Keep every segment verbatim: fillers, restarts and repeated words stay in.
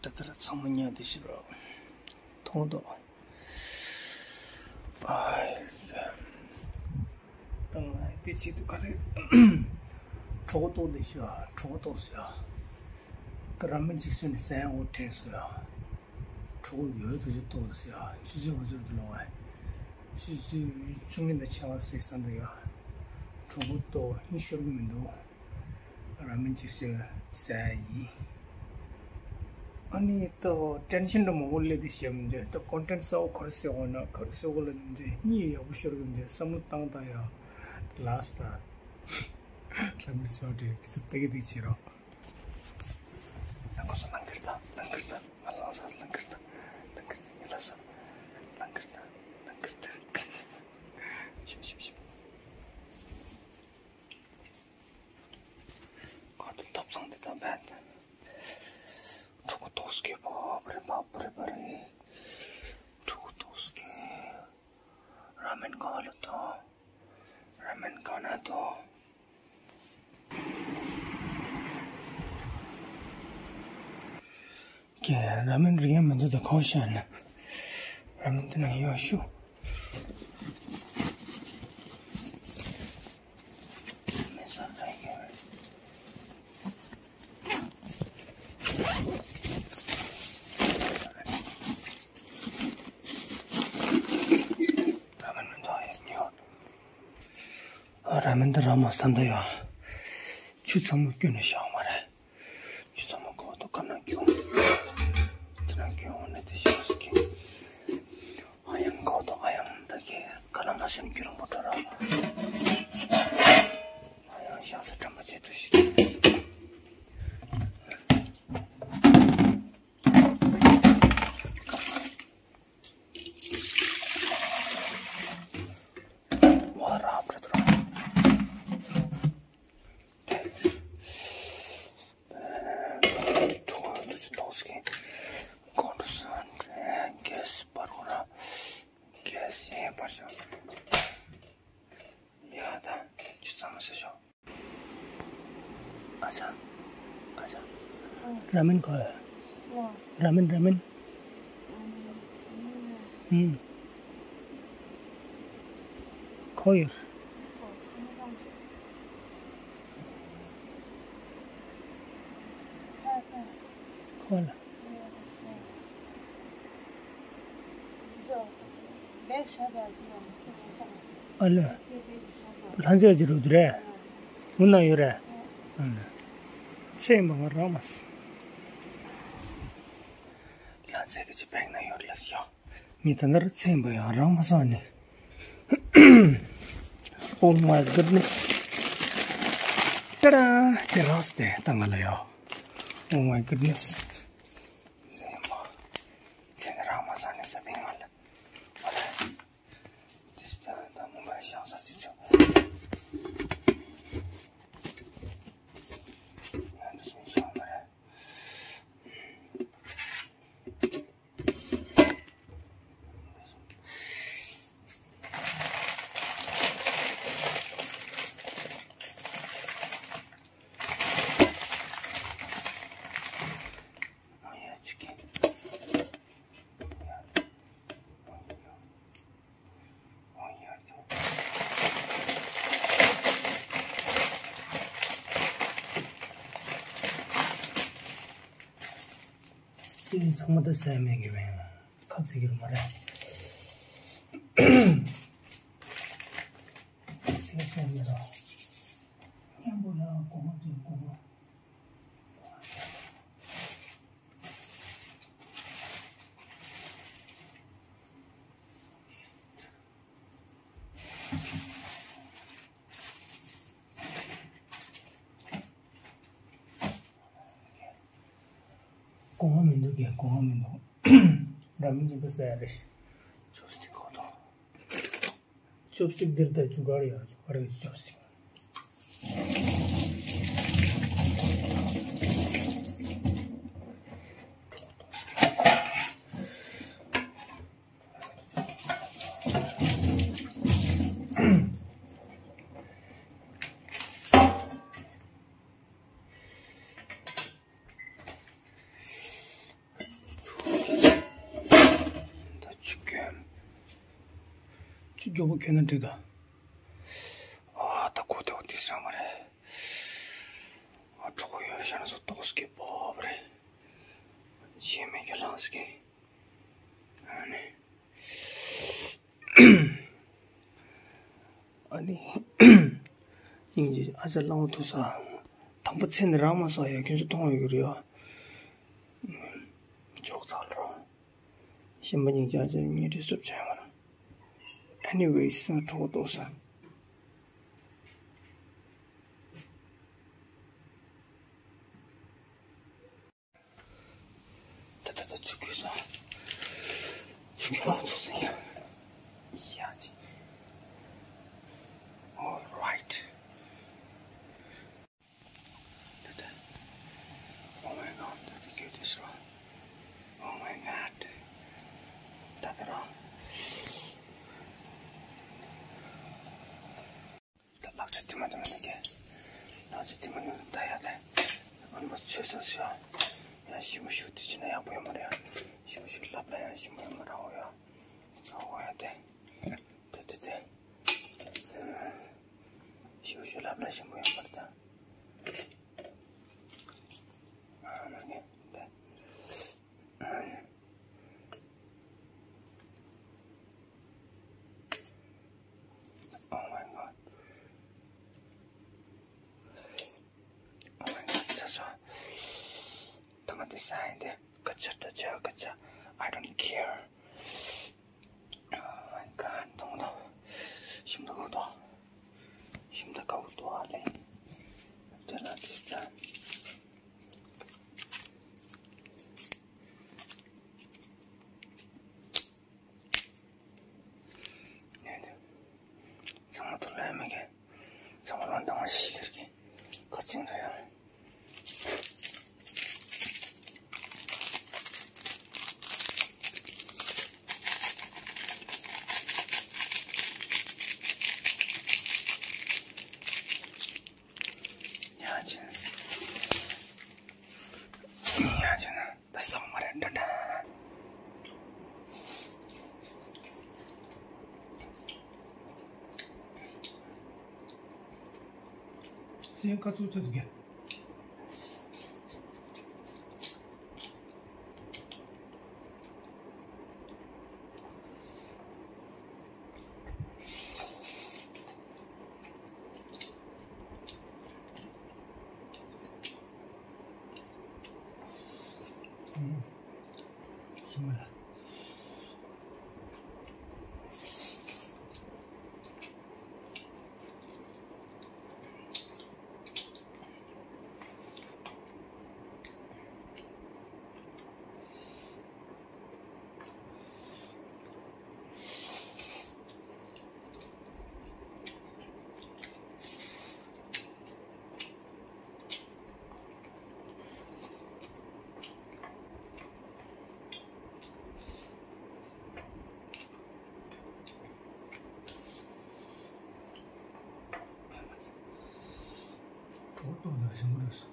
ད་ལྟ་ར་ཚང་མ་ཉལ་བསྡད་ཤི་རོགས། མཐོང་དོ། ཨ་ཡ། ད་ང་དེ་ཆེད་དུ་ག་རེ། གྲོད་ཁོག་ལྟོགས་བསྡད་ཤི་ཡ། གྲོད་ཁོག་ལྟོགས་སོང་ཡ། ཀ་ར་མེན་ཅིག་ཟོས་ནས་ཟས་འོ་དྲན་སོང་ཡ། གྲོད་ཁོག་ཡོད་དོ་ཅིག་ལྟོགས་སོང་ཡ། ཆུ་ཚོད་འོ་ཅིག་ཏུ་ལོང་བ། ཆུ་ཚོད་བཅུ་གཉིས་དང་ཕྱེད་ཀ་ཙམ་རེད་བསམ་འདུག་ཡ། གྲོད་ཁོག་ལྟོགས། གཉིད་ཤོར་གི་མི་འདུག་ར་མེན་ཅིག་ཟོས་ཟ་ཡིན། ཨ་ནི་ད་ཊེན་ཤན་འདྲ་མང་པོ་སླེབས་ཏེ་བཤད་མི་འདུག་ད་ཀོན་ཊེན་ཊི་གསར་པ་ག་རེ་བཟོ་དགོས་ན་ག་རེ་བཟོ་དགོས་ལབ་ནི་འདི་གཉིད་ཡག་པོ་ཤོར་གི་མི་འདུག་བསམ་བློ་བཏང་བཏང་ཡ། ལཱས་ཊི་ད་ལྷ་མི་སོ་དེ་ཁྱེད་ཚོ་ལྟ་གི་འདུག་བྱེད་རོགས། ད་ཁོ་ཚོ་ལང་ཀིར་ད་ལང་ཀིར་ད་ང་ལང་ས་ལང་ཀིར་ད་ལང་ཀིར་ད་ངི་ལ་ས་ལང་ཀིར་ད་ལང་ཀིར་ད། ཤིབ་ཤིབ་ཤིབ། ཁོ་ཚོ་ཐབ་ཚང་དེ་ད་བད། ཕྲུ་གུ་ཏོག་སྐྱེས་པོ་བ་རེ་བ་རེ་བ་རེ། ཕྲུ་གུ་ཏོག་སྐྱེས། ར་མེན་གང་ལ་ཐོ། ར་མེན་གང་ན་ཐོ། ཀྱེ་ར་མེན་རིག་ཡ་མི་འདུག་ད་ཁོང་ཤ་ན། ར་མེན་དེ་ན་ཡོད་ཤུ། མེད་ས་ར་ཡོད། ར་མེན་མི་འདུག་ཡ་ཉོ། ཨ་ར་མེན་དེ་རག་མ་སོང་ད་ཡ། ཆུ་ཚང་མ་སྐྱོན་ནས་བཞག་མ་རེད། ཆུ་ཚང་མ་ཁོག་ཏུ་ཁ་ན་སྐྱོན། དེ་ན་སྐྱོན་འོང་ན་དེ་ཤེས་སུ་སྐྱོན། ཨ་ཡང་ཁོག་ཏུ་ཨ་ཡང་ད་གེ་ཁ་ན་མ་སོན་སྐྱོན་རང་པོ་འགྲོ་ར། ཨ་ཡང་ཤ་ས་དྲན་པ་བྱེད་དུ་ཤིག་བ་ར་བྲེ་དུ་ར། ཐོག་ཏུ་ཅི་ཐོག་སྐྱེ། གོང་དུ་སོན་ཏྲེ་གེ་སི་པར་ཁོ་ར། གེ་སི་ཡེ་པར་ཤ། ཡ་ད་ཅི་ཙམ་ཟེར་ཤོག་ཨ་ཅག་ཨ་ཅག་ར་མེན་ཁོ། ར་མེན་ར་མེན། ཨུམ། ཁོ་ཡོད། ཁོ་ལ། ཨ་ལེ། ལྷ་མཛེས་ཀྱི་རུ་དུ་རེད། འུ་ན་ཡོད་རེད། ཨ་ལེ། ཚེ་མ་ང་རང་མ་སི། ལྷ་མཛེས་ཀྱི་ཅི་བེང་ན་ཡོད་ལ་སི་ཡོ། ངས་ད་ནར་ཚེ་འབའ་ཡང་རང་མ་སོང་ནི། Oh my goodness. ཏ་ཌ། དེ་རང་སྟེ་ད་ང་ལ་ཡོ། Oh my goodness. ཚེ་འབའ། ཚེ་ནི་རང་མ་སོང་ནི་ས་དེ་ང་ལ། དེ་སི་ད་ད་མོ་མ་ཤང་ས་སི་ཚོ། ང་འདི་སུ་ཤང་མ་རེད། སི་ནི་ཚང་མ་ད་ཟས་མེད་གི་བས་ཁ་ཚིག་གི་མ་རེད། སི་ནི་ཟས་མེད་རོ། སྙན་པོ་ལ་གོང་མ་དེ་གོང་མ། གོང་བ་མི་འདུག་གས། གོང་བ་མི་འདུག་ར་མི་གཅིག་པུ་ཟ་ཡ་རེད། ཅོབ་སི་ཊིག་གོ་དོ། ཅོབ་སི་ཊིག་འདིར་ད་ཇུ་གར་ཡ། ཇུ་གར་ཡ་ཅོབ་སི་ཊིག་མགྱོགས་པོ་ཁྱོད་ན་འགྲིག་ད། ཨ་ད་གོ་ཐོག་དེ་སྲང་མ་རེད། ཨ་གྲོགས་པོ་ཡོད་ཤ་ན་སོ་ཏོག་སྐྱེ་པོ་རེད། ཆེ་མེད་ཀྱི་ལངས་སྐྱེ། ཨ་ནི། ཨ་ནི། སྙིང་རྗེ་ཨ་ཅག་གླང་པོ་ཐུག་ས། དང་པོ་ཚེ་འདི་རང་མ་སོགས་ཡ་ཁྱོད་ཚོ་མཐོང་ཡོད་ཀྱི་རེད་ཨ། འཇོག་ཚར་རོ། གཤིན་པོ་སྙིང་རྗེ་ཨ་ཅག་ཉེ་འབྲེལ་སུབ་བྱ་ཡོང་བ་ར། Anyways གྲོགས་པོ་ཏོག་ས། ད་ད་ད་ཆུ་ཁོལ་སོང་། ཆུ་ཁོལ་ཚུགས་སོང་ཡ། ཡ་ཅི། Alright. ད་ད། Oh my god ད་ད་ཁྱོད་དེ་སོ། Oh my god ད་ད་ར། ད་ལག་ཆ་དེ་མ་དེ་མ་ནི་ཀྱེ། ལག་ཆ་དེ་མ་ནི་ད་ཡ་ད། ཨ་མ་ཚོད་ས་སོ། ཡ་ཞིམ་པོ་ཞིག་དེ་བྱས་ན་ཡག་པོ་ཡོད་མ་རེད་ཡ། ཞིམ་པོ་ཞིག་ལབ་ན་ཡ་ཞིམ་པོ་ཡོད་མ་རེད་འོ་ཡ། ཨོ་ཡ་དེ། དེ་དེ་དེ། ཞིམ་པོ་ཞིག་ལབ་ན་ཞིམ་པོ་ཡོད་མ་རེད་ད། ཨ་མ་ནི་དེ། Oh my god. Oh my god ཚ་ཚ། ད་ང་དེ་ས་ཡིན་དེ་སྐད་ཆ་ད་ཆ་སྐད་ཆ། I don't care. Oh my god མཐོང་དང་། ཞིམ་ད་གོ་དང་། ཞིམ་ད་ག་བོ་དོ་ཨ་ལེ། དེ་ལ་དེ་ལྟ། ཚང་མ་ཐུག་ལ་མེད་ཀྱི། ཚང་མ་ལ་འདང་བ་ཞིག་གི་ཁ་ཚིག་འདྲ་ཡང་། ཡང་ཅི། ཡང་ཅི་ན། ད་སོག་མ་རེད་འདྲ་འདྲ། སེམས་ཁ་ཚུགས་ཚུགས་འདུག་གས། གྲོགས་ཏོག་ཡག་ཞིམ་པོ་རེད་སོ།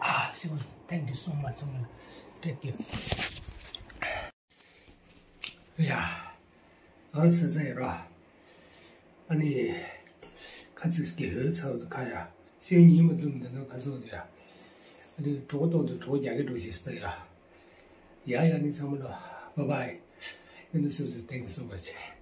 Ah, sure. Thank you so much, so much. Thank you. ཡ། ཨ་སི་ཟེར་ར། ཨ་ནི། ཁ་ཚིག་གི་ཧོད་ཚ་བོ་དུ་ཁ་ཡ། སེམས་ཉིད་མ་བསྡུམ་འདི་ནོ་ཁ་སོགས་འདི་ཡ། ཨ་ནི་གྲོགས་གཏོང་དུ་གྲོགས་རྒྱག་གི་འགྲོ་ཞིག་སྟ་ཡ། ཡ་ཡ་ནི་ཚང་མ་ལོ། བ་བའི། ཨ་ནི་སོ་སོ་ཐེངས་སོ་བ་ཆེ།